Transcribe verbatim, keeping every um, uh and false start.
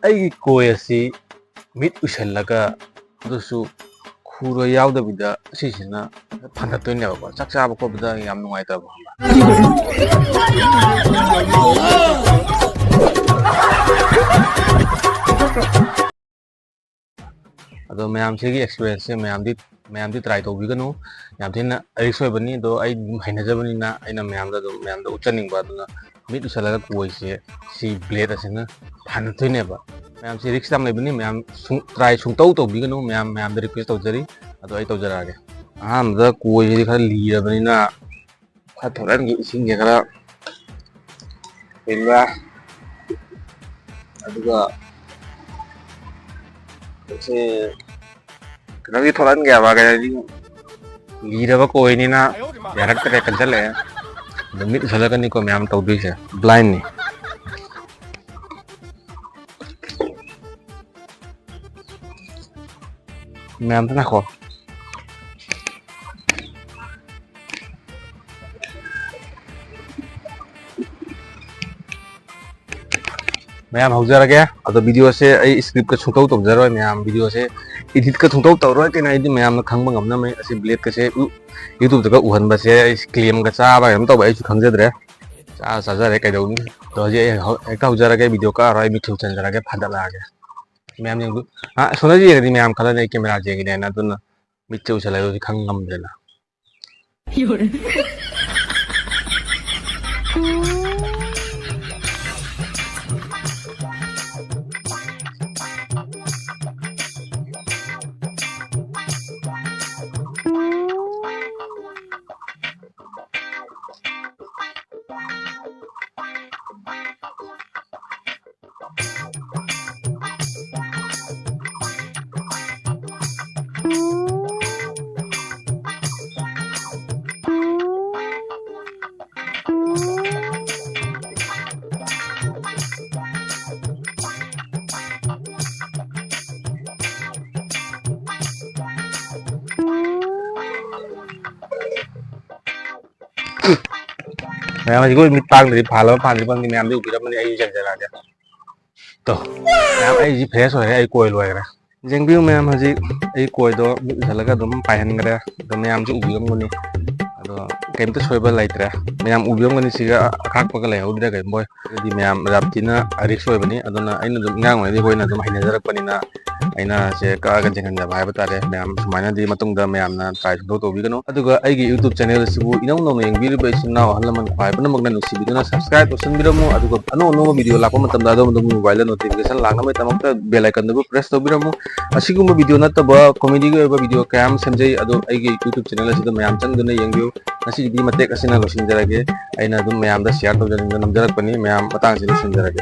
ꯑꯩꯒꯤ ꯀꯣꯏ ꯑꯁꯤ ꯃꯤꯠ ꯎꯏꯁꯜꯂꯒ, ꯑꯗꯨꯁꯨ ꯈꯨꯔꯣꯏ ꯌꯥꯎꯗꯕꯤꯗ, ꯑꯁꯤꯁꯤꯅ ꯐꯟꯗꯠꯇꯣꯏꯅꯦꯕꯀꯣ꯫ ꯆꯥꯛ ꯆꯥꯕ ꯈꯣꯠꯄꯗ ꯌꯥꯝ ꯅꯨꯡꯉꯥꯏꯇꯕ, ꯈꯪꯕ꯭ꯔꯥ? ꯑꯗꯣ ꯃꯌꯥꯝꯁꯤꯒꯤ experience ꯁꯦ ꯃꯌꯥꯝꯗꯤ, ꯃꯌꯥꯝꯗꯤ try ꯇꯧꯕꯤꯒꯅꯨ꯫ ꯌꯥꯝ ꯊꯤꯅ risk ꯑꯣꯏꯕꯅꯤ꯫ ꯑꯗꯣ ꯑꯩ ꯑꯗꯨꯝ ꯍꯩꯅꯖꯕꯅꯤꯅ ꯑꯩꯅ ꯃꯌꯥꯝꯗ ꯑꯗꯨꯝ, ꯃꯌꯥꯝꯗ ꯎꯠꯆꯅꯤꯡꯕ꯫ ꯑꯗꯨꯅ ꯃꯤꯠ ꯎꯏꯁꯜꯂꯒ ꯀꯣꯏꯁꯦ, ꯁꯤ blade ꯑꯁꯤꯅ ꯐꯟꯗꯠꯇꯣꯏꯅꯦꯕ꯫ ꯃꯌꯥꯝꯁꯤ risk ꯌꯥꯝ ꯂꯩꯕꯅꯤ꯫ ꯃꯌꯥꯝ ꯁꯨꯡ-, try ꯁꯨꯡꯇꯧ ꯇꯧꯕꯤꯒꯅꯨ꯫ ꯃꯌꯥꯝ, ꯃꯌꯥꯝꯗ request ꯇꯧꯖꯔꯤ꯫ ꯑꯗꯣ ꯑꯩ ꯇꯧꯖꯔꯛꯑꯒꯦ꯫ ꯑꯍꯥꯟꯕꯗ ꯀꯣꯏꯁꯤꯗꯤ ꯈꯔ ꯂꯤꯔꯕꯅꯤꯅ, ꯈꯔ ꯊꯣꯔꯛꯍꯟꯒꯦ, ꯏꯁꯤꯡꯁꯦ ꯈꯔ ꯍꯦꯟꯕ꯫ ꯑꯗꯨꯒ ꯁꯤ ꯈꯤꯇꯪꯗꯤ ꯊꯣꯔꯛꯍꯟꯒꯦꯕ, ꯀꯩꯅꯣꯗꯤ ꯂꯤꯔꯕ ꯀꯣꯏꯅꯤꯅ ꯌꯥꯔꯛꯇ꯭ꯔꯦ, ꯀꯟꯁꯤꯜꯂꯛꯑꯦ꯫ ꯑꯗꯣ ꯃꯤꯠ ꯎꯁꯜꯂꯛꯀꯅꯤꯀꯣ ꯃꯌꯥꯝ ꯇꯧꯗꯣꯏꯁꯦ, blind ꯅꯤ꯫ ꯃꯌꯥꯝ ꯑꯝꯇ ꯉꯥꯏꯈꯣ꯫ ꯃꯌꯥꯝ ꯍꯧꯖꯔꯒꯦ꯫ ꯑꯗꯣ video ꯁꯦ ꯑꯩ script ꯀ ꯁꯨꯡꯇꯧ ꯇꯧꯖꯔꯣꯏ꯫ ꯃꯌꯥꯝ video ꯁꯦ edit ꯀ ꯁꯨꯡꯇꯧ ꯇꯧꯔꯣꯏ꯫ ꯀꯩꯅꯣ, ꯑꯩꯗꯤ ꯃꯌꯥꯝꯅ ꯈꯪꯕ ꯉꯝꯅꯕ ꯑꯁꯤ blade ꯀꯁꯦ ꯎ-, YouTube ꯇꯒ ꯎꯍꯟꯕꯁꯦ ꯑꯩ claim ꯒ ꯆꯥꯕ ꯀꯩꯅꯣꯝ ꯇꯧꯕ, ꯑꯩꯁꯨ ꯈꯪꯖꯗ꯭ꯔꯦ꯫ ꯆꯥ ꯆꯥꯖꯔꯦ, ꯀꯩꯗꯧꯅꯤ꯫ ꯑꯗꯣ ꯍꯧꯖꯤꯛ ꯑꯩ ꯍꯧ-, ꯍꯦꯛꯇ ꯍꯧꯖꯔꯒꯦ꯫ Video ꯀꯛꯑꯔꯣꯏ, ꯑꯩ ꯃꯤꯡꯊꯣꯜ ꯆꯟꯖꯔꯒꯦ, ꯐꯟꯗꯠꯂꯛꯑꯒꯦ꯫ ꯃꯌꯥꯝ ꯌꯦꯡꯕꯤꯌꯨ꯫ ꯑ, ꯑꯁꯣꯝꯗ ꯌꯦꯡꯉꯗꯤ ꯃꯌꯥꯝ ꯈꯜꯂꯅꯤ ꯑꯩ camera ꯌꯦꯡꯉꯤꯅꯦꯅ, ꯑꯗꯨꯅ ꯃꯤꯠꯁꯦ ꯎꯏꯁꯜꯂꯒ ꯍꯧꯖꯤꯛ ꯈꯪ ꯉꯝꯗ꯭ꯔꯦꯅ꯫ ꯃꯌꯥꯝ ꯍꯧꯖꯤꯛ ꯑꯩꯈꯣꯏ ꯃꯤꯠ ꯄꯥꯡꯗ꯭ꯔꯤ, ꯐꯥꯜꯂꯕ ꯐꯥꯟꯗ꯭ꯔꯤꯕ ꯈꯪꯗꯦ, ꯃꯌꯥꯝꯗꯤ ꯎꯕꯤꯔꯝꯃꯅꯤ, ꯑꯩ ꯌꯦꯡꯖꯔꯛꯑꯒꯦ꯫ ꯇꯣ, ꯃꯌꯥꯝ, ꯑꯩꯁꯤ fresh ꯑꯣꯏꯔꯦ, ꯑꯩ ꯀꯣꯏ ꯂꯣꯏꯈ꯭ꯔꯦ꯫ ꯌꯦꯡꯕꯤꯌꯨ ꯃꯌꯥꯝ, ꯍꯧꯖꯤꯛ ꯑꯩ ꯀꯣꯏꯗꯣ ꯃꯤꯠ ꯎꯏꯁꯜꯂꯒ ꯑꯗꯨꯝ ꯄꯥꯏꯍꯟꯈ꯭ꯔꯦ꯫ ꯑꯗꯣ ꯃꯌꯥꯝꯁꯨ ꯎꯕꯤꯔꯝꯒꯅꯤ꯫ ꯑꯗꯣ ꯀꯩꯝꯇ ꯁꯣꯏꯕ ꯂꯩꯇ꯭ꯔꯦ꯫ ꯃꯌꯥꯝ ꯎꯕꯤꯔꯝꯒꯅꯤ, ꯁꯤꯒ ꯑꯈꯥꯛꯄꯒ ꯂꯩꯍꯧꯗ꯭ꯔꯦ ꯀꯩꯝꯕꯣꯏ꯫ ꯍꯥꯏꯗꯤ ꯃꯌꯥꯝ ꯌꯥꯝ ꯊꯤꯅ risk ꯑꯣꯏꯕꯅꯤ꯫ ꯑꯗꯨꯅ ꯑꯩꯅ ꯑꯗꯨꯝ ꯑꯉꯥꯡ ꯑꯣꯏꯔꯤꯉꯩꯗꯒꯤ ꯑꯩꯈꯣꯏꯅ ꯑꯗꯨꯝ ꯍꯩꯅꯖꯔꯛꯄꯅꯤꯅ ꯑꯩꯅ ꯁꯦ ꯀꯛꯑꯒ ꯌꯦꯡꯍꯟꯖꯕ ꯍꯥꯏꯕ ꯇꯥꯔꯦ꯫ ꯃꯌꯥꯝ ꯁꯨꯃꯥꯏꯅꯗꯤ ꯃꯇꯨꯡꯗ ꯃꯌꯥꯝꯅ try ꯁꯨꯡꯇꯧ ꯇꯧꯕꯤꯒꯅꯨ꯫ ꯑꯗꯨꯒ ꯑꯩꯒꯤ YouTube channel ꯑꯁꯤꯕꯨ ꯏꯅꯧ ꯅꯧꯅ ꯌꯦꯡꯕꯤꯔꯤꯕ ꯏꯆꯤꯟ ꯏꯅꯥꯎ ꯑꯍꯜ ꯂꯃꯟ ꯈ꯭ꯋꯥꯏ ꯄꯨꯝꯅꯃꯛꯅ ꯅꯨꯡꯁꯤꯕꯤꯗꯨꯅ subscribe ꯇꯧꯁꯟꯕꯤꯔꯝꯃꯨ꯫ ꯑꯗꯨꯒ ꯑꯅꯧ ꯑꯅꯧꯕ video ꯂꯥꯛꯄ ꯃꯇꯝꯗ ꯑꯗꯣꯝ ꯑꯗꯨꯝ mobile ꯗ notification ꯂꯥꯛꯅꯕꯒꯤꯗꯃꯛꯇ bell icon ꯗꯨꯕꯨ press ꯇꯧꯕꯤꯔꯝꯃꯨ꯫ ꯑꯁꯤꯒꯨꯝꯕ video ꯅꯠꯇꯕ comedy ꯒꯤ ꯑꯣꯏꯕ video ꯀꯌꯥ ꯑꯃ ꯁꯦꯝꯖꯩ, ꯑꯗꯣ ꯑꯩꯒꯤ YouTube channel ꯑꯁꯤꯗ ꯃꯌꯥꯝ ꯆꯪꯗꯨꯅ ꯌꯦꯡꯕꯤꯌꯨ꯫ ꯉꯁꯤꯒꯤꯗꯤ ꯃꯇꯦꯛ ꯑꯁꯤꯅ ꯂꯣꯏꯁꯤꯟꯖꯔꯒꯦ꯫ ꯑꯩꯅ ꯑꯗꯨꯝ ꯃꯌꯥꯝꯗ share ꯇꯧꯖꯅꯤꯡꯗꯅ ꯅꯝꯖꯔꯛꯄꯅꯤ꯫ ꯃꯌꯥꯝ ꯃꯇꯥꯡꯁꯤꯗ ꯂꯣꯏꯁꯤꯟꯖꯔꯒꯦ꯫